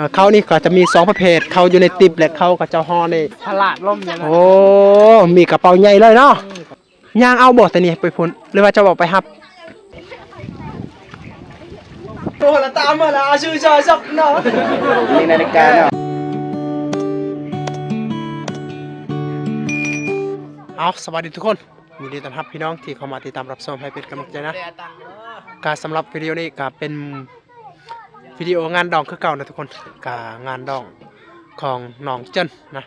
ເອີ ເຂົານີ້ກໍຈະມີສອງປະເພດ ເຂົາຢູ່ໃນຕິບ ແລະ ເຂົາກໍເຈົ້າຫໍ່ນີ້ ສະຫຼາດລົມຢູ່ນະ. ໂອ້ ມີກະເປົາໃຫຍ່ເລີຍເນາະ. ຍ່າງເອົາບໍ່ ແຕ່ນີ້ໄປພຸ້ນ ຫຼືວ່າເຈົ້າເອົາໄປຮັບ? ໂອ້ ລະຕາມມາລະ ອາຊື່ຊາຊັກເນາະ ມີນາລິກາເນາະ. ເອົາ ສະບາຍດີທຸກຄົນ ຍິນດີຕ້ອນຮັບພີ່ນ້ອງທີ່ເຂົ້າມາຕິດຕາມຮັບຊົມໃຫ້ເປັນກຳລັງໃຈນະ. ກະສຳລັບວິດີໂອນີ້ກະເປັນ ວິດີໂອງານດອງຄືເກົ່ານະທຸກຄົນ. ກະງານດອງຂອງນ້ອງເຈິນນະ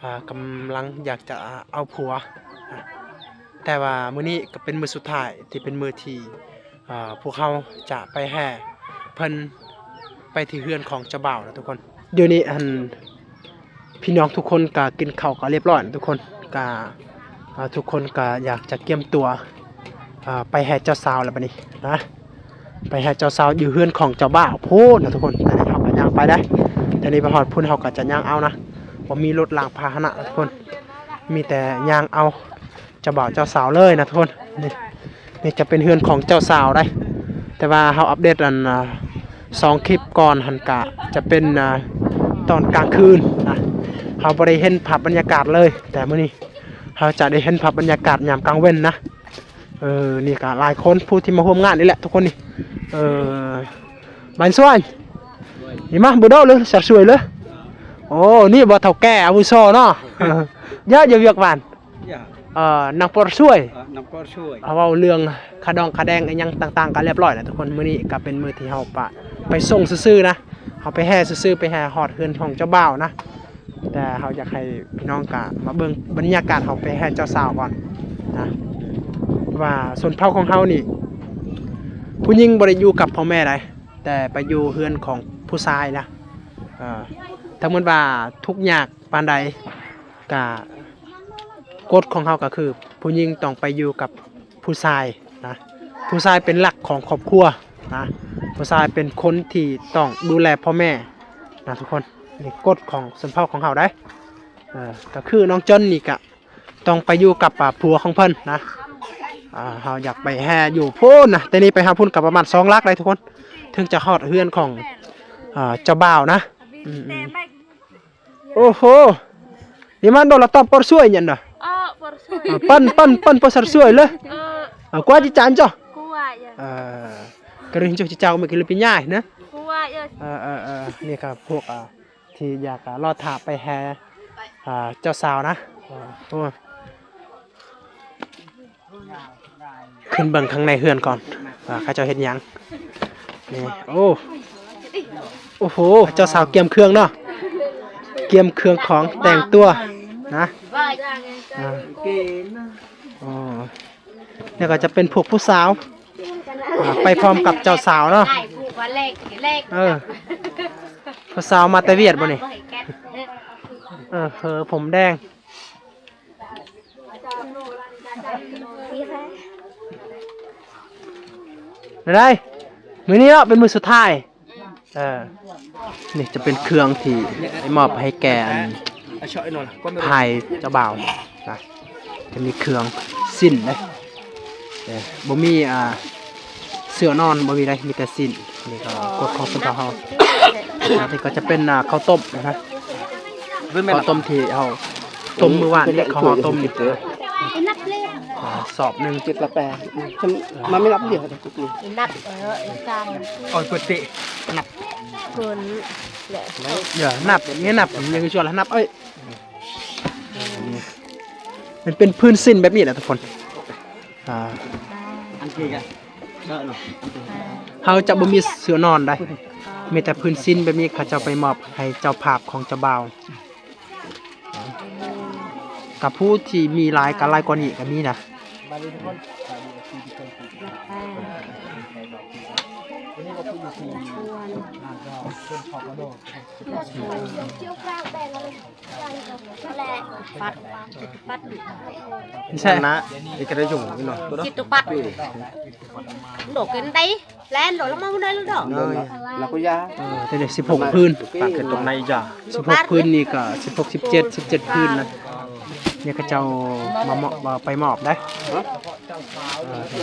ອ່າ ກຳລັງຢາກຈະເອົາຜົວນະ ແຕ່ວ່າມື້ນີ້ກະເປັນມື້ສຸດທ້າຍ ທີ່ເປັນມື້ທີ່ ອ່າ ພວກເຮົາຈະໄປແຫ່ເພິ່ນໄປທີ່ເຮືອນຂອງເຈົ້າບ່າວນະທຸກຄົນ. ດຽວນີ້ອັນ ພີ່ນ້ອງທຸກຄົນກະກິນເຂົ້າກະລຽບຮ້ອຍນະທຸກຄົນ. ກະ ອ່າ ທຸກຄົນກະຢາກຈະກຽມຕົວ ອ່າ ໄປແຫ່ເຈົ້າສາວແລ້ວບັດນີ້ນະ ໄປແຫ່ເຈົ້າສາວຢູ່ເຮືອນຂອງເຈົ້າບ່າວພຸ້ນນະທຸກຄົນ. ຕອນນີ້ເຮົາກະຍ່າງໄປໄດ້ ຕອນນີ້ໄປຮອດພຸ້ນເຮົາກະຈະຍ່າງເອົານະ ບໍ່ມີລົດລາງພາຫະນະນະທຸກຄົນ ມີແຕ່ຍ່າງເອົາ ເຈົ້າບ່າວເຈົ້າສາວເລີຍນະທຸກຄົນ. ນີ້ ນີ້ຈະເປັນເຮືອນຂອງເຈົ້າສາວໄດ໋ ແຕ່ວ່າເຮົາອັບເດດອັນ ອ່າ ສອງຄລິບກ່ອນຫັ້ນກະຈະເປັນ ອ່າ ຕອນກາງຄືນນະ ເຮົາບໍ່ໄດ້ເຫັນພາບບັນຍາກາດເລີຍ. ແຕ່ມື້ນີ້ເຮົາຈະໄດ້ເຫັນພາບບັນຍາກາດຍາມກາງເວັນນະ. ເອີ ນີ້ກະຫຼາຍຄົນຜູ້ທີ່ມາຮ່ວມງານນີ້ແຫຼະທຸກຄົນນີ້. ເອີ ບານຊວນ ນີ້ມາບໍ່ໂດເລີຍ ສາວສວຍເລີຍ. ໂອ້ ນີ້ບໍ່ເຖົ້າແກ່ອາວຸໂສເນາະ ເຍາະຢູ່ວຽກບ້ານ. ເອີ ນາງປອດຊ່ວຍ ເອີ ນາງປອດຊ່ວຍ ເວົ້າເລື່ອງຄ່າດອງຄ່າແດງອີ່ຫຍັງຕ່າງໆກະລຽບຮ້ອຍແລ້ວທຸກຄົນ. ມື້ນີ້ກະເປັນມື້ທີ່ເຮົາປະ ໄປສົ່ງຊື່ໆນະ ເຮົາໄປແຫ່ຊື່ໆ ໄປແຫ່ຮອດເຮືອນຂອງເຈົ້າບ່າວນະ. ແຕ່ເຮົາຢາກໃຫ້ພີ່ນ້ອງກະມາເບິ່ງບັນຍາກາດເຮົາໄປແຫ່ເຈົ້າສາວກ່ອນນະ ວ່າຊົນເຜົ່າຂອງເຮົານີ້ ຜູ້ຍິງບໍ່ໄດ້ຢູ່ກັບພໍ່ແມ່ໃດ໋ ແຕ່ໄປຢູ່ເຮືອນຂອງຜູ້ຊາຍນະ. ເອີ ຖ້າເໝິດວ່າທຸກຍາກປານໃດ ກະ ກົດຂອງເຮົາກະຄື ຜູ້ຍິງຕ້ອງໄປຢູ່ກັບຜູ້ຊາຍນະ ຜູ້ຊາຍເປັນຫຼັກຂອງຄອບຄົວນະ ຜູ້ຊາຍເປັນຄົນທີ່ຕ້ອງດູແລພໍ່ແມ່ນະທຸກຄົນ. ນີ້ກົດຂອງຊົນເຜົ່າຂອງເຮົາໄດ໋. ເອີ ກະຄືນ້ອງເຈິນນີ້ກະຕ້ອງໄປຢູ່ກັບ ອ່າ ຜົວຂອງເພິ່ນນະ. ອ່າ ເຮົາຢາກໄປແຫ່ຢູ່ພຸ້ນນະ ແຕ່ນີ້ໄປຫາພຸ້ນກະປະມານສອງຫຼັກໄດ໋ທຸກຄົນ ເຖິງຈະຮອດເຮືອນຂອງ ອ່າ ເຈົ້າບ່າວນະ. ອືມໆ Oho. Di mana la tap por suai nyan dah? Ah, por suai. Ah, pan, pan, pan pasar suai lah. Eh, ah, kuat di canco. Kuat ya. Ah, kering cuh cicau mek lebih nyai nah. Kuat ya. ເອີ ເອີ ເອີ ນີ້ກະພວກ ອ່າ ທີ່ຢາກ ອ່າ ລໍຖ້າໄປແຫ່ ອ່າ ເຈົ້າສາວນະ. ເອີ ໂອ້ ຂຶ້ນເບິ່ງຂ້າງໃນເຮືອນກ່ອນ ວ່າເຂົາເຈົ້າເຮັດຫຍັງ. ນີ້ ໂອ້ ໂອ້ໂຫ ເຈົ້າສາວກຽມເຄື່ອງເນາະ ກຽມເຄື່ອງຂອງແຕ່ງຕົວນະ. ອ່າ ໂອ້ ນີ້ກະຈະເປັນພວກຜູ້ສາວ ອ່າ ໄປພ້ອມກັບເຈົ້າສາວເນາະ. ເອີ ຜູ້ສາວມາແຕ່ຫວຽດບໍ່ນີ້? ເອີ ເຮີ ຜົມແດງ. ໄດ້ ມື້ນີ້ເນາະ ເປັນມື້ສຸດທ້າຍ. ເອີ ນີ້ຈະເປັນເຄື່ອງທີ່ໄດ້ມອບໃຫ້ແກ່ອັນ ພາຍເຈົ້າບ່າວນະ ຈະມີເຄື່ອງສິ້ນເດ້. ເອີ ບໍ່ມີ ອ່າ ເສື້ອນອນ ບໍ່ມີໃດ ມີແຕ່ສິ້ນ. ນີ້ກະກົດຂອງຊົນເຜົ່າເຮົາ. ອັນນີ້ກະຈະເປັນ ອ່າ ເຂົ້າຕົ້ມນະ ເຂົ້າຕົ້ມທີ່ເຮົາຕົ້ມມື້ວານນີ້ ເຂົ້າເຮົາຕົ້ມນີ້ ອ່າ ສອບໜຶ່ງ ເຈັດລະແປດ ມັນໄມ່ນັບດຽວ ນັບ ເອີ ສາມ ເອົາເປີດເຕະ ນັບ ຄົນແຫຼະ ຢ່ານັບ ນີ້ນັບ ຍັງຊວນລະນັບ ເອີຍ. ມັນເປັນພື້ນສິ້ນແບບນີ້ແຫຼະທຸກຄົນ. ອ່າ ເຮົາຈະບໍ່ມີເສື້ອນອນໃດ໋ ມີແຕ່ພື້ນສິ້ນແບບນີ້ ເຂົາເຈົ້າໄປມອບໃຫ້ເຈົ້າພາບຂອງເຈົ້າບ່າວ. ກະຜູ້ທີ່ມີຫຼາຍກະຫຼາຍກວ່ານີ້ກະມີນະ. ປັດ ປັດ ໃຊ່ນະ ນີ້ກະໄດ້ຢູ່ເນາະ ຈິດຕຸປັດ ໂດດຂຶ້ນໄດ້ ແລ່ນໂດດລົງມາບໍ່ໄດ້ລູກດອກ ເອີ ແຕ່ສິບຫົກພື້ນ ປາກຂຶ້ນຕົງໃນຈ້າ ສິບຫົກພື້ນນີ້ກະສິບຫົກ ສິບເຈັດ ສິບເຈັດພື້ນນະ. ນີ້ເຂົາເຈົ້າມາມອບ ໄປມອບໄດ້ ເອີ.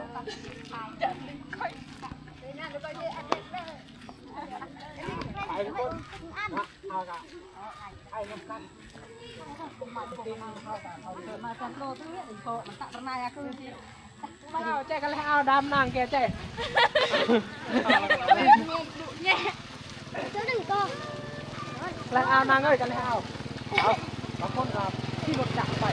Au, cai ka leh au dam nang ke cai. Leh au nang ơi, ka leh au. Au, bangคนก็ขี่รถจักรไป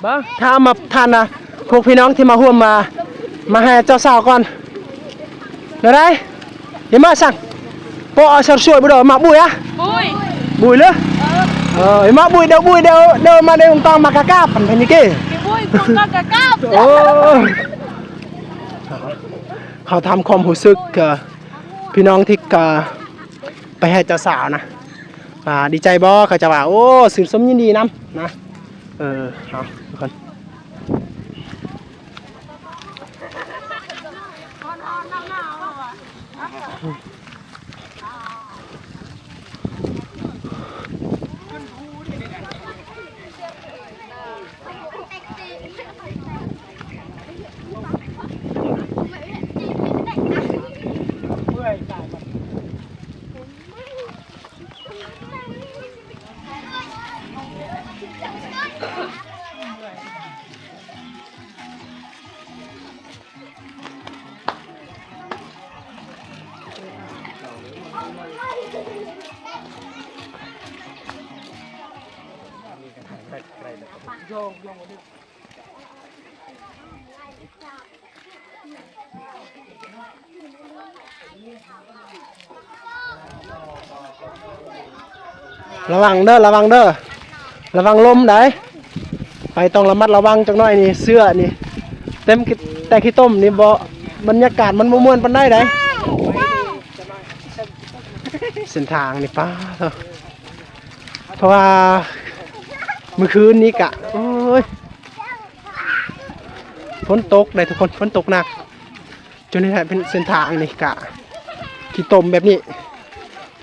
ເບິ່ງ ຖາມມາທ່ານນະ ພວກພີ່ນ້ອງທີ່ມາຮ່ວມມາ ມາແຫ່ເຈົ້າສາວກ່ອນ ແນວໃດ? ເອີມາສັງ ໂປະເອົາສາວສວຍບໍ່ດອກ ມາບຸຍອະ ບຸຍ ບຸຍເລີ ເອີ ເອີ ມາບຸຍເດີ ບຸຍເດີ ເດີ ມາເດີ ຕ້ອງມາກະກາບ ເປັນນີ້ເກ ບຸຍ ຄົນກໍກະກາບ ໂອ້ ເຮົາຖາມຄວາມຮູ້ສຶກ ເອີ ພີ່ນ້ອງທີ່ກະໄປແຫ່ເຈົ້າສາວນະ ອ່າ ດີໃຈບໍ່? ເຂົາຈະວ່າ ໂອ້ ຊື່ນຊົມຍິນດີນຳນະ ເອີ ເອົາ ທຸກຄົນ ລະວັງເດີ ລະວັງເດີ ລະວັງລົມໄດ໋ ໄປຕ້ອງລະມັດລະວັງຈັກໜ້ອຍນີ້ ເສື້ອນີ້ເຕັມແຕ່ຂີ້ຕົມນີ້ ບໍ່ ບັນຍາກາດມັນບໍ່ມ່ວນປານໃດໃດ໋. ເສັ້ນທາງນີ້ ປາດໂທ້ ເພາະວ່າມື້ຄືນນີ້ກະ ໂອ້ຍ ຝົນຕົກໄດ໋ທຸກຄົນ ຝົນຕົກໜັກ ຈົນເຮັດໃຫ້ເປັນເສັ້ນທາງນີ້ກະຂີ້ຕົມແບບນີ້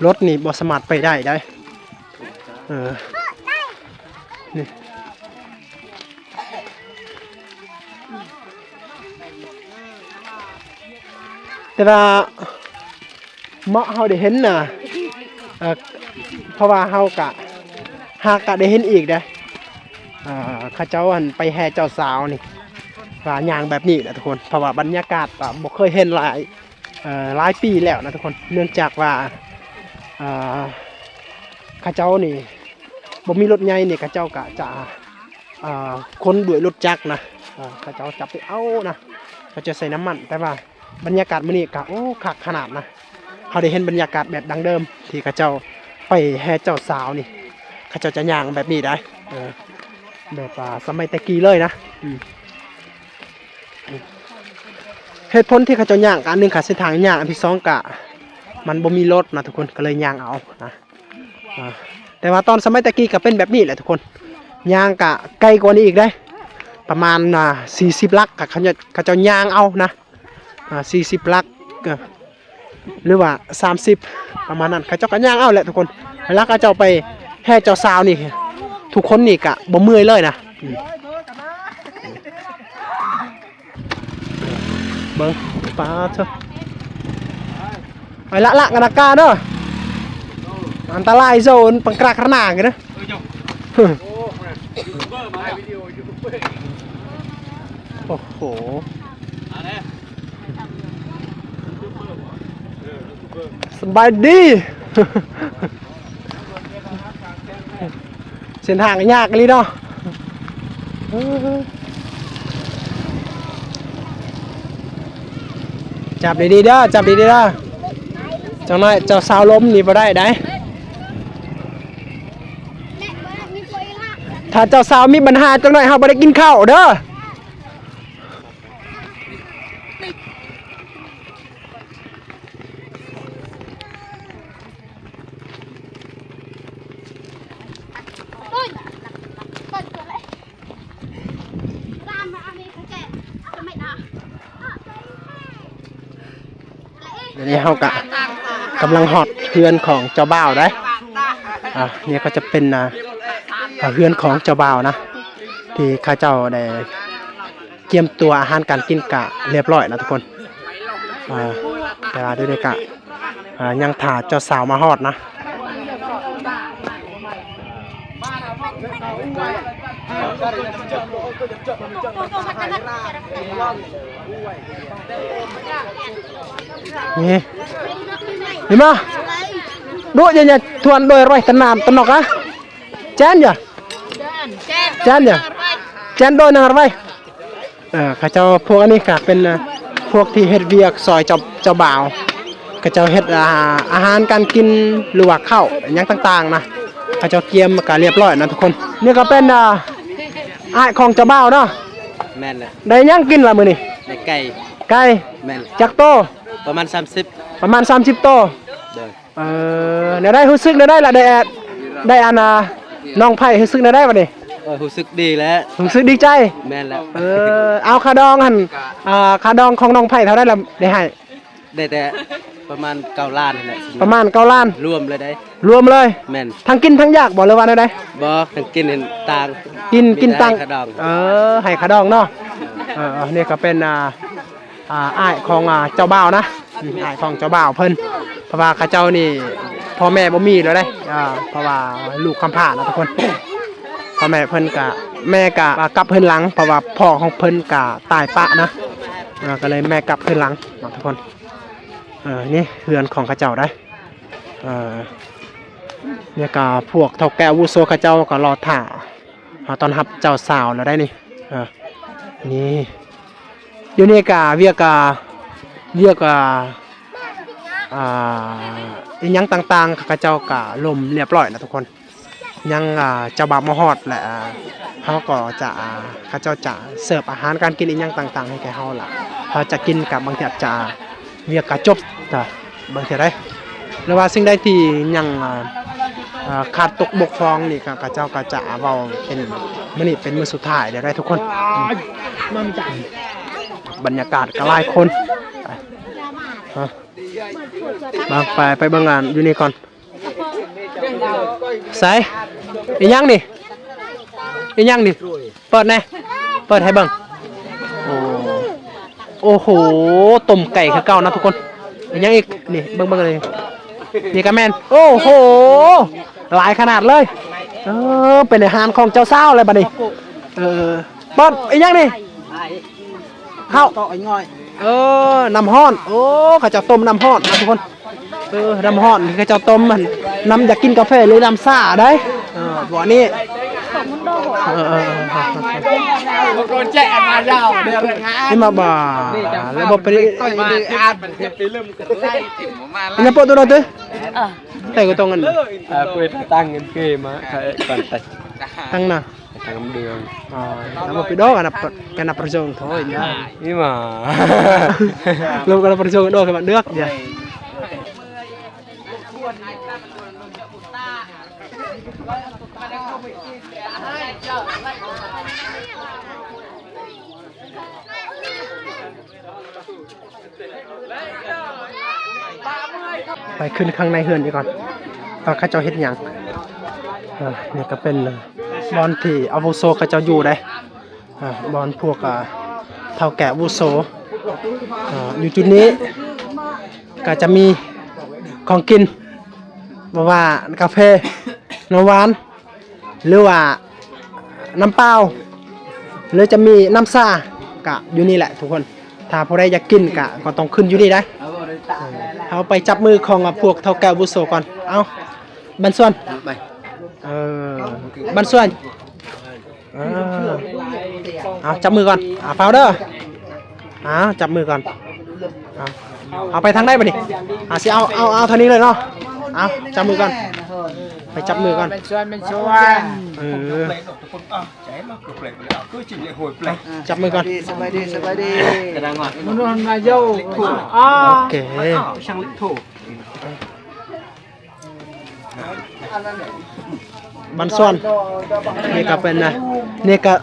ລົດນີ້ບໍ່ສາມາດໄປໄດ້ໄດ໋ ເອີ ນີ້ ແຕ່ວ່າ ເໝາະເຮົາໄດ້ເຫັນນະ ເອີ ເພາະວ່າເຮົາກະຫາກະໄດ້ເຫັນອີກເດ້ ເອີ ເຂົາເຈົ້າ ອັນ ໄປແຫ່ເຈົ້າສາວນີ້ ວ່າຍ່າງແບບນີ້ນະທຸກຄົນ ເພາະວ່າບັນຍາກາດ ອາ ບໍ່ເຄີຍເຫັນຫຼາຍ ເອີ ຫຼາຍປີແລ້ວນະທຸກຄົນ ເນື່ອງຈາກວ່າ ເອີ ເຂົາເຈົ້ານີ້ບໍ່ມີລົດໃຫຍ່ນີ້ ເຂົາເຈົ້າກະຈະ ເອີ ຂົນດ້ວຍລົດຈັກນະ ເອີ ເຂົາເຈົ້າຈະໄປເອົານະ ເຂົາເຈົ້າໃສ່ນ້ຳມັນ ແຕ່ວ່າ ບັນຍາກາດມື້ນີ້ກະ ໂອ້ ຄັກຂະໜາດນະ ເຮົາໄດ້ເຫັນບັນຍາກາດແບບດັ້ງເດີມ ທີ່ເຂົາເຈົ້າໄປແຫ່ເຈົ້າສາວນີ້ ເຂົາເຈົ້າຈະຍ່າງແບບນີ້ໄດ໋ ເອີ ແບບວ່າສະໄໝແຕ່ກີ້ເລີຍນະ ອືມ ເຫດຜົນທີ່ເຂົາເຈົ້າຍ່າງ ກະ ອັນໜຶ່ງກະເສັ້ນທາງຍາກ ອັນທີສອງກະ ມັນບໍ່ມີລົດນະທຸກຄົນ ກະເລີຍຍ່າງເອົານະ. ອ່າ ແຕ່ວ່າຕອນສະໄໝແຕ່ກີ້ກະເປັນແບບນີ້ແຫຼະທຸກຄົນ ຍ່າງກະໄກກວ່ານີ້ອີກເດ້ ປະມານ ອ່າ ສີ່ສິບຫຼັກ ກະເຂົາເຈົ້າ ເຂົາເຈົ້າຍ່າງເອົານະ ອ່າ ສີ່ສິບຫຼັກ ເອີ ຫຼືວ່າສາມສິບ ປະມານນັ້ນ ເຂົາເຈົ້າກະຍ່າງເອົາແຫຼະທຸກຄົນ ເວລາເຂົາເຈົ້າໄປແຫ່ເຈົ້າສາວນີ້ ທຸກຄົນນີ້ກະບໍ່ເມື່ອຍເລີຍນະ ອືມ. ເບິ່ງ ປາດເທີ ໄປລະລະກັນນະກາເດີ ອັນຕະລາຍໂຊນປັງກຣາກຣະນາງເດີ ໂອ້ໂຫ ສະບາຍດີ. ເສັ້ນທາງກະຍາກອີ່ຫຼີເນາະ ຈັບດີໆເດີ ຈັບດີໆເດີ ຈັກໜ້ອຍເຈົ້າສາວລົ້ມນີ້ບໍ່ໄດ້ໃດ ຖ້າເຈົ້າສາວມີບັນຫາຈັກໜ້ອຍເຮົາບໍ່ໄດ້ກິນເຂົ້າເດີ. ເ ດຽວນີ້ເຮົາກະກຳລັງຮອດເຮືອນຂອງເຈົ້າບ່າວໄດ໋. ອ່າ ນີ້ກໍຈະເປັນ ອ່າ ອ່າ ເຮືອນຂອງເຈົ້າບ່າວນະ ທີ່ເຂົາເຈົ້າໄດ້ກຽມຕົວອາຫານການກິນກະລຽບຮ້ອຍນະທຸກຄົນ. ອ່າ ແຕ່ວ່າດຽວນີ້ກະ ອ່າ ຍັງຖ້າເຈົ້າສາວມາຮອດນະ. ນີ້ ນີ້ມາ ໂດຍ ຢ່າ ຢ່າ ທວນ ໂດຍ ໄວ ຕະນາມ ຕະນອກ ອະ ແຈນ ຢ່າ ແຈນ ຢ່າ ແຈນ ໂດຍ ນາງ ໄວ. ເອີ ເຂົາເຈົ້າ ພວກອັນນີ້ກະເປັນ ເອີ ພວກທີ່ເຮັດວຽກຊ່ອຍເຈົ້າ ເຈົ້າບ່າວ ເຂົາເຈົ້າເຮັດ ອ່າ ອາຫານການກິນ ຫຼືວ່າເຂົ້າຫຍັງຕ່າງໆນະ ເຂົາເຈົ້າກຽມກະລຽບຮ້ອຍນະທຸກຄົນ. ນີ້ກະເປັນ ອ່າ ອ້າຍຂອງເຈົ້າບ່າວເນາະ. ແມ່ນແຫຼະ. ໄດ້ຫຍັງກິນລະມື້ນີ້? ໄດ້ໄກ່. ໄກ່? ແມ່ນ. ຈັກໂຕ? ປະມານສາມສິບ. ປະມານສາມສິບໂຕ. ໂດຍ. ເອີ ແນວໃດ ຮູ້ສຶກແນວໃດລະ ໄດ້ ໄດ້ອັນນ່າ ນ້ອງໃພ້ ຮູ້ສຶກແນວໃດບັດນີ້? ເອີ ຮູ້ສຶກດີແຫຼະ ຮູ້ສຶກດີໃຈ. ແມ່ນແຫຼະ. ເອີ ເອົາຄ່າດອງຫັ້ນ ອ່າ ຄ່າດອງຂອງນ້ອງໃພ້ເທົ່າໃດລະ ໄດ້ໃຫ້? ໄດ້ແຕ່ປະມານເກົ້າລ້ານຫັ້ນແຫຼະ. ປະມານເກົ້າລ້ານ ລວມເລີຍເດ້. ລວມເລີຍ? ແມ່ນ. ທັງກິນທັງຢາກບໍ່ ຫຼືວ່າແນວໃດ? ບໍ່ ທັງກິນຫັ້ນຕ່າງ. ກິນ ກິນຕ່າງ. ມີແຕ່ໃຫ້ຄ່າດອງ. ເອີ ໃຫ້ຄ່າດອງເນາະ. ເອີ ເອີ ນີ້ກໍເປັນ ອ່າ ອ່າ ອ້າຍຂອງ ອ່າ ເຈົ້າບ່າວນະ ອືມ ອ້າຍຂອງເຈົ້າບ່າວເພິ່ນ ເພາະວ່າເຂົາເຈົ້ານີ້ພໍ່ແມ່ບໍ່ມີແລ້ວເດ້ ອ່າ ເພາະວ່າລູກກຳພ້າເນາະທຸກຄົນ. ພໍ່ແມ່ເພິ່ນກະ ແມ່ກະກັບເຮືອນຫຼັງ ເພາະວ່າພໍ່ຂອງເພິ່ນກະຕາຍປະນະ ອ່າ ກໍເລີຍແມ່ກັບເຮືອນຫຼັງເນາະທຸກຄົນ. ເອີ ນີ້ເຮືອນຂອງເຂົາເຈົ້າໄດ໋ ເອີ ນີ້ກະພວກເຖົ້າແກ່ອາວຸໂສເຂົາເຈົ້າກໍລໍຖ້າ ອ່າ ຕ້ອນຮັບເຈົ້າສາວແລ້ວໄດ໋ນີ້. ເອີ ນີ້ ຢູ່ນີ້ກະວຽກ ກະວຽກ ອ່າ ອ່າ ອີ່ຫຍັງຕ່າງໆ ເຂົາເຈົ້າກະລົມລຽບຮ້ອຍແລ້ວທຸກຄົນ. ຍັງ ອ່າ ເຈົ້າບ່າວມາຮອດແລ້ວ ເຮົາກໍຈະ ອ່າ ເຂົາເຈົ້າຈະເສີບອາຫານການກິນອີ່ຫຍັງຕ່າງໆ ໃຫ້ແກ່ເຮົາລະ ເຮົາຈະກິນກະບາງເທື່ອອາດຈະ ວຽກກະຈົບ ກະບາງເທື່ອໃດ໋ ຫຼືວ່າສິ່ງໃດທີ່ຍັງ ອ່າ ອ່າ ຂາດຕົກບົກຜ່ອງນີ້ ເຂົາເຈົ້າກໍຈະເວົ້າເປັນ ມື້ນີ້ເປັນມື້ສຸດທ້າຍແລ້ວໄດ໋ທຸກຄົນ. ບັນຍາກາດກໍຫຼາຍຄົນ ໄປ ເອີ ໄປ ໄປເບິ່ງງານຢູ່ນີ້ກ່ອນ. ໃສ ອີ່ຫຍັງນີ້ ອີ່ຫຍັງນີ້? ເປີດແດ່ ເປີດໃຫ້ເບິ່ງ. ໂອ້ ໂອ້ໂຫ ຕົ້ມໄກ່ຄືເກົ່ານະທຸກຄົນ. ອີ່ຫຍັງອີກ? ນີ້ ເບິ່ງ ເບິ່ງນີ້ ນີ້ກະແມ່ນ. ໂອ້ໂຫ ຫຼາຍຂະໜາດເລີຍ. ເອີ ເປັນອາຫານຂອງເຈົ້າສາວແລ້ວບັດນີ້. ເອີ ເປີດ ອີ່ຫຍັງນີ້? ເຂົ້າ ເອີ ນ້ຳຮ້ອນ. ໂອ້ ເຂົາເຈົ້າຕົ້ມນ້ຳຮ້ອນນະທຸກຄົນ. ເອີ ນ້ຳຮ້ອນທີ່ເຂົາເຈົ້າຕົ້ມຫັ້ນ ນ້ຳຢາກກິນກາເຟ ຫຼື ນ້ຳຊາໃດ໋. ເອີ ບໍ່ນີ້ ເອີ ເອີ ເອີ ນີ້ມາບໍ່ ແລ້ວບໍ່ໄປ ນີ້ໂປະໂຕນັ້ນຕິ ເອີ ແຕ່ກໍຕ້ອງອັນ ເອີ ເປີດຕັ້ງເງິນເກມມາ ເອີ ກ່ອນໄປ ຕັ້ງນະ. ທາງເດືອງ ອ່າ ແລ້ວບໍ່ໄປດອກກັນນະ ກັນນະປະສົງໂທຍນະ ນີ້ມາ ລົມກັນນະປະສົງດອກກັນມາເດືອກເດ. ໄປຂຶ້ນຂ້າງໃນເຮືອນອີກກ່ອນ ວ່າເຂົາເຈົ້າເຮັດຫຍັງ. ເອີ ນີ້ກໍເປັນບ່ອນທີ່ອາວຸໂສເຂົາເຈົ້າຢູ່ໃດ໋ ເອີ ບ່ອນພວກ ອ່າ ເຖົ້າແກ່ອາວຸໂສ ເອີ ຢູ່ຈຸດນີ້ກໍຈະມີຂອງກິນ ບໍ່ວ່າກາເຟ ນ້ຳຫວານ ຫຼືວ່ານ້ຳເປົ່າ ຫຼືຈະມີນ້ຳຊາ ກະຢູ່ນີ້ແຫຼະທຸກຄົນ. ຖ້າຜູ້ໃດຢາກກິນກະ ກໍຕ້ອງຂຶ້ນຢູ່ນີ້ໄດ໋. ເຮົາໄປຈັບມືຂອງພວກເຖົ້າແກ່ອາວຸໂສກ່ອນ. ເອົາ ບັນຊວນ ເອີ ບັນຊວນ ເອີ ເອົາ ຈັບມືກ່ອນ. ເອົາ ຟ້າວເດີ ເອົາ ຈັບມືກ່ອນ. ເອົາ ເອົາໄປທາງໃດບັດນີ້? ເອົາ ຊິເອົາ ເອົາ ເອົາທາງນີ້ເລີຍເນາະ. ເອົາ ຈັບມືກ່ອນ ໄປຈັບມືກ່ອນ. ເອີ ຈັບມືກ່ອນ. ໂອເຄ ບັນຊວນ ນີ້ກໍເປັນນະ ນີ້ກໍ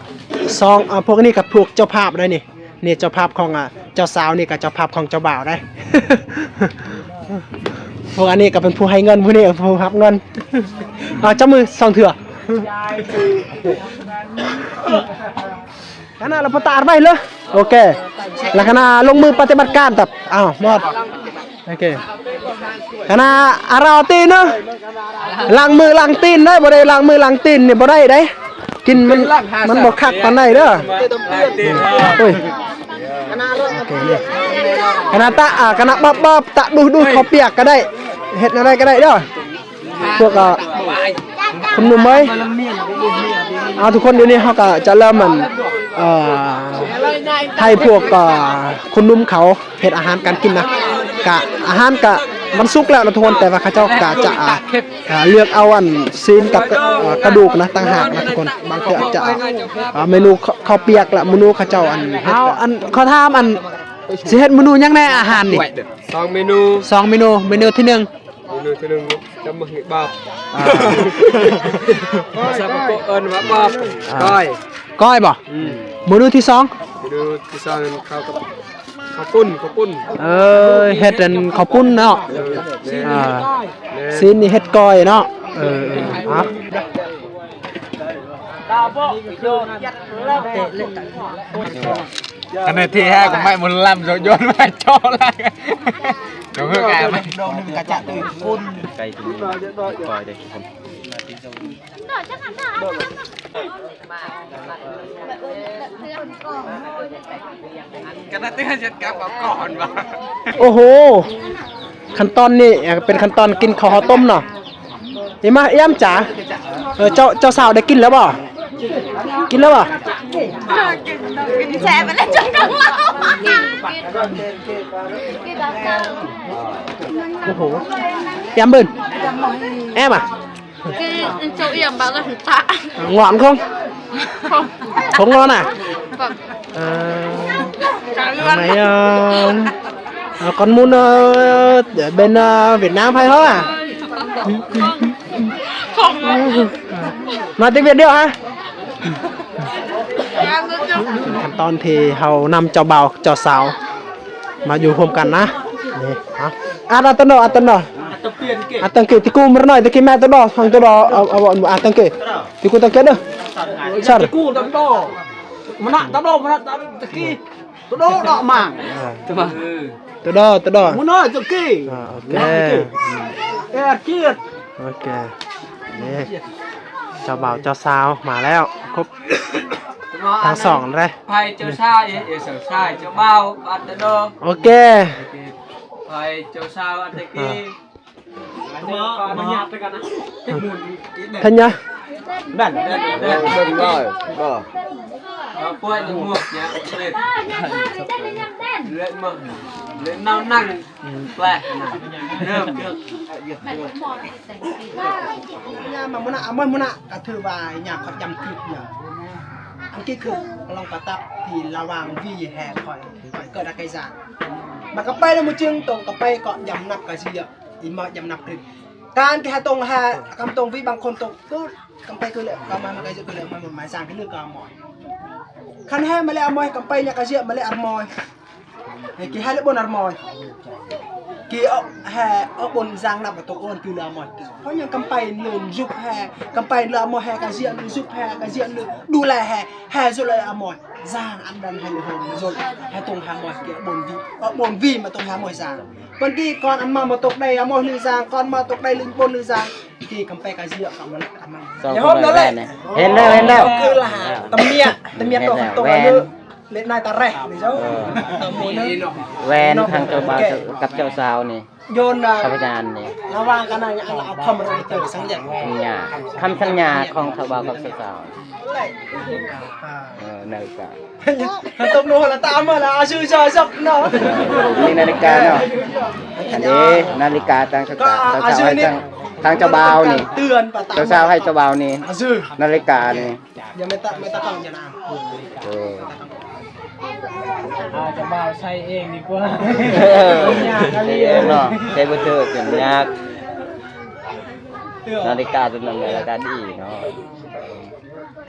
ສອງ ອ່າ ພວກນີ້ກໍພວກເຈົ້າພາບໄດ໋ນີ້. ນີ້ເຈົ້າພາບຂອງ ອ່າ ເຈົ້າສາວ ນີ້ກໍເຈົ້າພາບຂອງເຈົ້າບ່າວໄດ໋. ພວກອັນນີ້ກໍເປັນຜູ້ໃຫ້ເງິນ ຜູ້ນີ້ເປັນຜູ້ຮັບເງິນ. ເອົາ ຈັບມືສອງເທື່ອ. ຄະນະລະປະຕາດໄວ້ເລີຍ. ໂອເຄ ລະຄະນະລົງມືປະຕິບັດການຕັບ. ອ້າວ ໝົດ. ໂອເຄ ຄະນະອາຣາວຕີນເນາະ ລ້າງມືລ້າງຕີນເດີ. ບໍ່ໄດ້ລ້າງມືລ້າງຕີນນີ້ບໍ່ໄດ້ເດ້. ກິນມັນ ມັນບໍ່ຄັກປານໃດເດີ. ໂອ້ຍ ຄະນະຕະ ອ່າ ຄະນະບອບໆ ຕະດູດໆ ເຂົ້າປຽກກໍໄດ້ ເຮັດແນວໃດກໍໄດ້ເດີ. ພວກ ອ່າ ຄົນໜຸ່ມເອີຍ ເອົາ ທຸກຄົນ ດຽວນີ້ເຮົາກໍຈະເລີ່ມ ອັນ ເອີ ໃຫ້ພວກ ອ່າ ຄົນໜຸ່ມເຂົາເຮັດອາຫານການກິນນະ. ກະອາຫານກະມັນສຸກແລ້ວນະທຸກຄົນ ແຕ່ວ່າເຂົາເຈົ້າກະຈະ ອ່າ ເລືອກເອົາອັນຊີ້ນກັບ ເອີ ກະດູກນະຕ່າງຫາກນະທຸກຄົນ. ບາງເທື່ອອາດຈະ ອ່າ ເມນູເຂົ້າປຽກ ແລະ ເມນູເຂົາເຈົ້າອັນເຮັດ. ເອົາ ອັນ ຂໍຖາມ ອັນ ຊິເຮັດເມນູຫຍັງແດ່ອາຫານນີ້? ສອງເມນູ ສອງເມນູ. ເມນູທີໜຶ່ງ ເມນູທີໜຶ່ງ ຈຳໝາກເຫຍບາບ. ອ່າ ພາສາປາກເອີ້ນວ່າບາບ. ອ່າ ກ້ອຍ ກ້ອຍບໍ່? ອືມ ເມນູທີສອງ ເມນູທີສອງ ເຂົ້າກັບເຂົ້າປຸ້ນ ເຂົ້າປຸ້ນ. ເອີ ເຮັດເປັນເຂົ້າປຸ້ນເນາະ. ເອີ ອ່າ ຊີ້ນນີ້ເຮັດກ້ອຍເນາະ. ເອີ ເອີ ອ່ະ ອັນນີ້ທີ່ແຮກໄມ້ໝົນລຳ ໂຍນມາຈໍລະ ໂດນຄືກັນ ໂດນກະຈະຕື່ນ. ໄກ່ກິນກ້ອຍເດ້ທຸກຄົນ. ກະນະເຕືອນຈັດການເອົາກ່ອນວ່າ. ໂອ້ໂຫ ຂັ້ນຕອນນີ້ ເປັນຂັ້ນຕອນກິນເຂົ້າຫອມຕົ້ມເນາະ. ອີ່ມາ ອີ່ມຈາ ເອີ ເຈົ້າ ເຈົ້າສາວໄດ້ກິນແລ້ວບໍ່? ກິນແລ້ວບໍ່? ກິນແຊບໄປແລ້ວ ຈົນກັງ. ໂອ້ໂຫ ອີ່ມເບິ່ງ ແອມອະ. ກິນເຈົ້າອີ່ມບາດກໍຫຸຕະ ງອນຄົງ ຄົງງອນນະ. ເອີ ຈາກເຮືອນ ເອົາກ່ອນໝູນ ເອີ ເປັນ ເອີ ຫວຽດນາມໃຜເຮົາອະ ມາແຕ່ຫວຽດດຽວຮະ. ຂັ້ນຕອນທີ່ເຮົານຳເຈົ້າບ່າວເຈົ້າສາວມາຢູ່ຮ່ວມກັນນະ. ນີ້ ອາ ອາ ອາ ຕະໂນ ອາ ຕະໂນ ອາ ຕັງກີ ຕິກູ ມະຣະໜ້ອຍ ຕະກີ ແມ່ ຕະໂດ ພັງ ຕະໂດ ອາ ອາ ອາ ຕັງກີ ຕິກູ ຕັງກີ ເດີ ຊາ ຕິກູ ຕະໂດ ມະນະ ຕະໂດ ມະນະ ຕະກີ ຕະໂດ ດອກມາ ອ່າ ຕະໂດ ຕະໂດ ມະນະ ຕະກີ ອ່າ ໂອເຄ ເອີ ກຽດ ໂອເຄ ນີ້ ເຈົ້າບ່າວເຈົ້າສາວມາແລ້ວ ຄົບທັງສອງເດ້. ໄພເຈົ້າຊາຍ ເອີ ເຈົ້າຊາຍ ເຈົ້າບ່າວ ອັດຕະໂດ ໂອເຄ ໄພເຈົ້າສາວ ອັດຕະກີ ອ່າ ທັນຍາ ແບນ ເບິ່ງເລີຍ ບໍ່ ເອົາປ່ວຍໝວກ ເລີຍ ເລີຍ ເລີຍ ເນາະ ນັ່ງ ອືມ ແປກນະ ເລີ່ມ ຍາມາມຸນະ ອາມວຍມຸນະ ກໍຖືວ່າຍາມເຂົາຈຳກິດເນາະ ອັງກິດຄືລອງປະຕັບທີ່ລະຫວ່າງວີແຮຂ້ອຍ ຂ້ອຍເກີດອາໄກສານ ມັນກໍໄປແລ້ວມື້ຈຶ່ງຕົງກໍໄປເກາະຢຳນັບກະຊິເຍາະ ອີໝໍຢຳນັບກຣິດ ການແຄ່ຕົງແຮ່ກຳຕົງວີບາງຄົນຕົງ ກຳໄປຄືເລີຍ ກຳມາມັນກະຊິຄືເລີຍ ມັນໝົດໝາຍສາງຄືເລີຍກະມອຍ ຄັນແຮ່ມາແລ້ວອາມອຍ ກຳໄປຍາກະຊິເຍາະມາແລ້ວອາມອຍ ເກແຮ່ເລີຍບົນອາມອຍ ເກເອົາແຮ່ເອົາບົນສາງນັບກະຕົກໂອນຄືເລີຍອາມອຍ ເພາະຫຍັງກຳໄປເລີຍຢຸບແຮ່ ກຳໄປເລີຍອາມອຍ ແຮ່ກະຊິເຍາະເລີຍຢຸບແຮ່ ກະຊິເຍາະເລີຍດູແລແຮ່ ແຮ່ສຸດເລີຍອາມອຍ ສາງອັນດັນໃຫ້ເລີຍໂຮມໂຮມ ແຮ່ຕົງແຮ່ອາມອຍ ເກເອົາບົນວີ ເອົາບົນວີມາຕົງແຮ່ອາມອຍສາງ ບາງທີກ່ອນອາມອຍມາຕົກໄດ້ອາມອຍຫຼືສາງ ກ່ອນມາຕົກໄດ້ຫຼືບົນຫຼືສາງ ທີ່ກຳໄປກະຊິເຍາະກັບມັນ ສອງຄົນແວ່ນນີ້ ເຫັນແລ້ວ ເຫັນແລ້ວ ຄືລະຫາ ຕະເມຍ ຕະເມຍຕົກ ເຫັນແລ້ວ ຕົກ ແວ່ນ ເລນາຍຕາແຣະນີ້ເຈົ້າ ເອີ ຕະໂມນ ແວ່ນທາງເຈົ້າບ່າວກັບເຈົ້າສາວນີ້ ໂຍນ ອ່າ ພະຍານນີ້ ລະຫວ່າງກັນນະ ອັນລະ ຄຳສັນຍາ ຄຳສັນຍາຂອງເຈົ້າບ່າວກັບເຈົ້າສາວ ເອີ ນາລິກາ ຕົບໂນລະຕາມມາລະ ອາຊື່ຊາຊັບເນາະ ນີ້ນາລິກາເນາະ ອັນນີ້ນາລິກາທາງເຈົ້າສາວ ທາງເຈົ້າບ່າວນີ້ ເຈົ້າສາວໃຫ້ເຈົ້າບ່າວນີ້ ນາລິການີ້ ຢ່າແມ່ນຕາ ແມ່ນຕາຟັງຢ່ານະ ເອີ ອາ ເຈົ້າບ່າວໃສ່ເອງດີກວ່າ ຍາກອີ່ຫຼີເນາະ ໃສ່ບໍ່ເຖິກ ຍາກ ນາລິກາຕົວນັ້ນລາຄາດີເນາະ.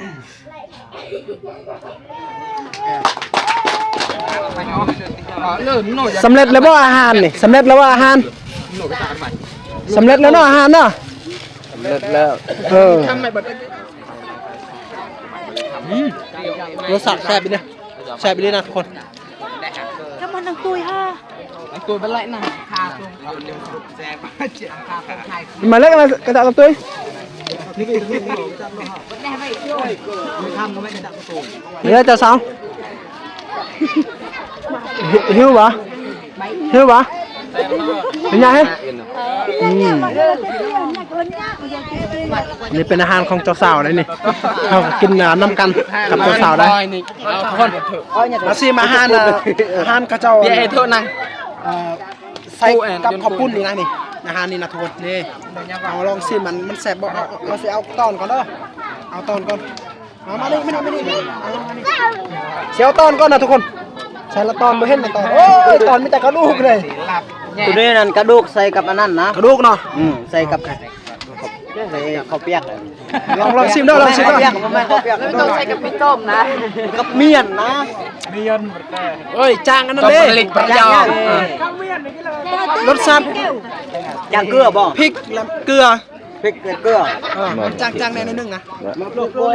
ສຳເລັດແລ້ວບໍ່ອາຫານນີ້? ສຳເລັດແລ້ວບໍ່ອາຫານ? ສຳເລັດແລ້ວເນາະ ອາຫານເນາະ? ສຳເລັດແລ້ວ. ເອີ ອືມ ລົດຊາດແຊບອີ່ຫຼີ ແຊບອີ່ຫຼີນະທຸກຄົນ. ກະມັນນາງຕຸ້ຍຫາ ນາງຕຸ້ຍໄປໄລ່ນະ ມາເລີຍ ກະຈະນາງຕຸ້ຍ ເດີເຈົ້າສາວ ຫິວບໍ່? ຫິວບໍ່? ເປັນຫຍັງເຮີ? ອືມ ນີ້ເປັນອາຫານຂອງເຈົ້າສາວເດ້ນີ້ ເຮົາກະກິນ ອາ ນຳກັນກັບເຈົ້າສາວໄດ໋. ເອົາ ທຸກຄົນ ມາຊີມອາຫານ ອາ ອາຫານເຂົາເຈົ້າ ເບຍໃຫ້ໂທດນາງ ເອີ ໃສ່ກັບເຂົ້າປຸ້ນນີ້ນະນີ້ ອາຫານນີ້ນະທຸກຄົນ. ນີ້ ເຮົາລອງຊີມ ມັນ ມັນແຊບບໍ່? ເອົາ ເອົາ ເອົາ ຊິເອົາຕອນກ່ອນເດີ ເອົາຕອນກ່ອນ. ມາ ມານີ້ ມານີ້ ມານີ້ ມານີ້ ຊິເອົາຕອນກ່ອນນະທຸກຄົນ. ໃສ່ລະຕອນ ບໍ່ເຫັນລະຕອນ ໂອ້ຍ ຕອນມີແຕ່ກະດູກເລີຍ. ໂຕນີ້ນັ້ນກະດູກໃສ່ກັບອັນນັ້ນນະ ກະດູກເນາະ. ອືມ ໃສ່ກັບ ໃສ່ເຂົ້າປຽກ. ລອງ ລອງຊີມເດີ ລອງຊີມເດີ. ເຂົ້າປຽກ ບໍ່ແມ່ນເຂົ້າປຽກ ຕ້ອງໃສ່ກັບໝີ່ຕົ້ມນະ ກັບໝຽນນະ ໝຽນ. ເອີຍ ຈ້າງອັນນັ້ນເດ້ ຈ້າງ ລົດຊາດ ຈ້າງເກືອບໍ່? ພິກ ແລະ ເກືອ ພິກ ແລະ ເກືອ. ເອີ ມັນຈ້າງໆແດ່ໜ້ອຍໜຶ່ງນະ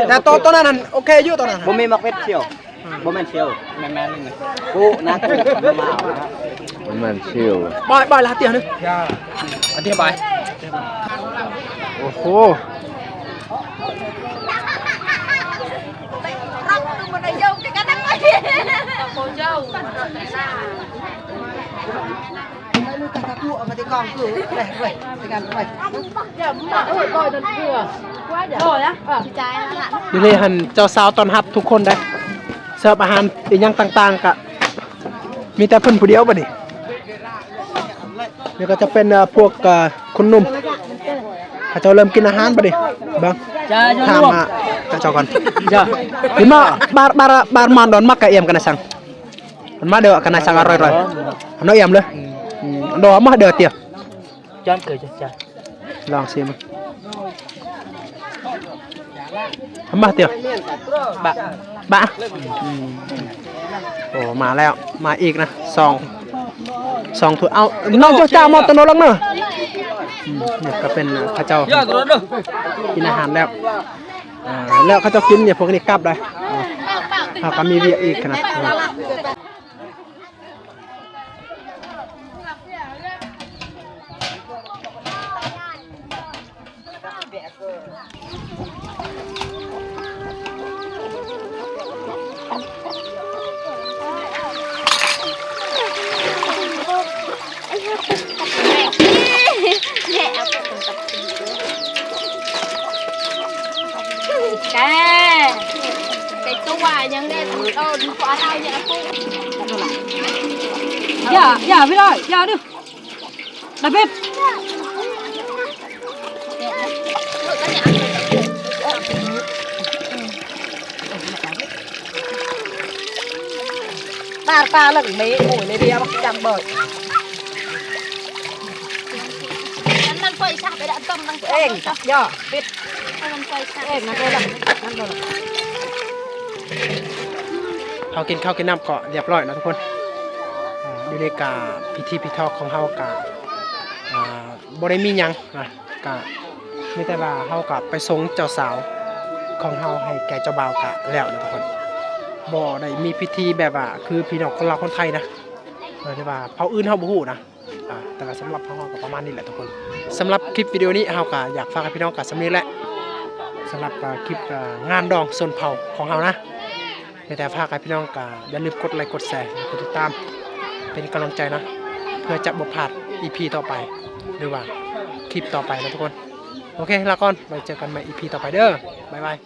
ແຕ່ໂຕ ໂຕນັ້ນຫັ້ນໂອເຄຢູ່ ໂຕນັ້ນ ບໍ່ມີໝາກເຜັດສ່ຽວ. ອືມ ບໍ່ແມ່ນສ່ຽວ ແມ່ນໆ ນີ້ ກູນະ ບໍ່ແມ່ນສ່ຽວ. ບອຍ ບອຍ ລາດຕຽວໜຶ່ງ ອະທິບາຍ. ໂອ້ໂຫ ຢູ່ນີ້ຫັ້ນເຈົ້າສາວຕ້ອນຮັບທຸກຄົນໄດ໋ ເສີບອາຫານອີ່ຫຍັງຕ່າງໆ ກະມີແຕ່ເພິ່ນຜູ້ດຽວບັດນີ້. ນີ້ກະຈະເປັນ ເອີ ພວກ ເອີ ຄົນໜຸ່ມ ເຂົາເຈົ້າເລີ່ມກິນອາຫານບັດນີ້. ເບິ່ງ ຖາມ ເອີ ເຂົາເຈົ້າກ່ອນ. ເຫັນບໍ່ ບາດ ບາດ ບາດມາດອນມັກກະອຽມກັນນະສັງ ມັນມາເດີກັນນະສັງ ອະຮ່ອຍໆ ອັນນ້ອຍອຽມເລີຍ. ອືມ ດອກມາເດີຕຽວ ຈານເກີ ຈານ ລອງຊີມ ທຳມາເຕີ ບະ ບະ. ອືມ ໂອ້ ມາແລ້ວ ມາອີກນະ ສອງ ສອງຖ້ວຍ. ເອົາ ນ້ອງເຈົ້າ ເຈົ້າມາຕະໂນລັງເນີ. ອືມ ນີ້ກະເປັນ ເຂົາເຈົ້າກິນອາຫານແລ້ວ ອາ ແລ້ວເຂົາເຈົ້າກິນນີ້ ພວກນີ້ກັບໄດ໋. ເຮົາກະມີວຽກອີກນະ. ແກ ໄປຕົວະຫຍັງແດ່ ເອີ ພວກເຮົານີ້ ຢ່າ ຢ່າ ໄປເລີຍ ຢ່າເດີ້ ນະເປັບ. ປາ ປາເລິກເມໂອ້ຍ ໃນເດຍບັກຈັງເບີດ ມັນ ມັນປ່ອຍຊະໄປລະ ຕ້ອງ ຕ້ອງ ເອງ ເນາະ ປິດ ມັນປ່ອຍຊະ ເອງນະ ນັ້ນ ນັ້ນ ເຮົາກິນເຂົ້າກິນນ້ຳກໍລຽບຮ້ອຍເນາະທຸກຄົນ. ອາ ຢູ່ໃນການພິທີພິທອກຂອງເຮົາກະ ອາ ບໍ່ໄດ້ມີຫຍັງນະ ກະມີແຕ່ວ່າເຮົາກະໄປສົ່ງເຈົ້າສາວຂອງເຮົາໃຫ້ແກ່ເຈົ້າບ່າວກະແລ້ວນະທຸກຄົນ. ບໍ່ໄດ້ມີພິທີແບບວ່າຄືພີ່ນ້ອງຄົນລາວຄົນໄທນະ ເອີ ແຕ່ວ່າເຜົ່າອື່ນເຮົາບໍ່ຮູ້ນະ. ອາ ແຕ່ວ່າສຳລັບເຮົາ ເຮົາກະປະມານນີ້ແຫຼະທຸກຄົນ. ສຳລັບຄລິບວິດີໂອນີ້ເຮົາກະຢາກຝາກໃຫ້ພີ່ນ້ອງກະສ່ຳນີ້ແຫຼະ ສຳລັບ ອາ ຄລິບ ອາ ງານດອງຊົນເຜົ່າຂອງເຮົານະ. ມີແຕ່ຝາກໃຫ້ພີ່ນ້ອງກະຢ່າລືມກົດໄລ ກົດແຊ ແລະ ກົດຕິດຕາມ ເປັນກຳລັງໃຈນະ ເພື່ອຈະບໍ່ພາດອີພີຕໍ່ໄປ ຫຼືວ່າຄລິບຕໍ່ໄປນະທຸກຄົນ. ໂອເຄ ລາກ່ອນ ໄວ້ເຈີກັນໃໝ່ອີພີຕໍ່ໄປເດີ້ ບາຍບາຍ.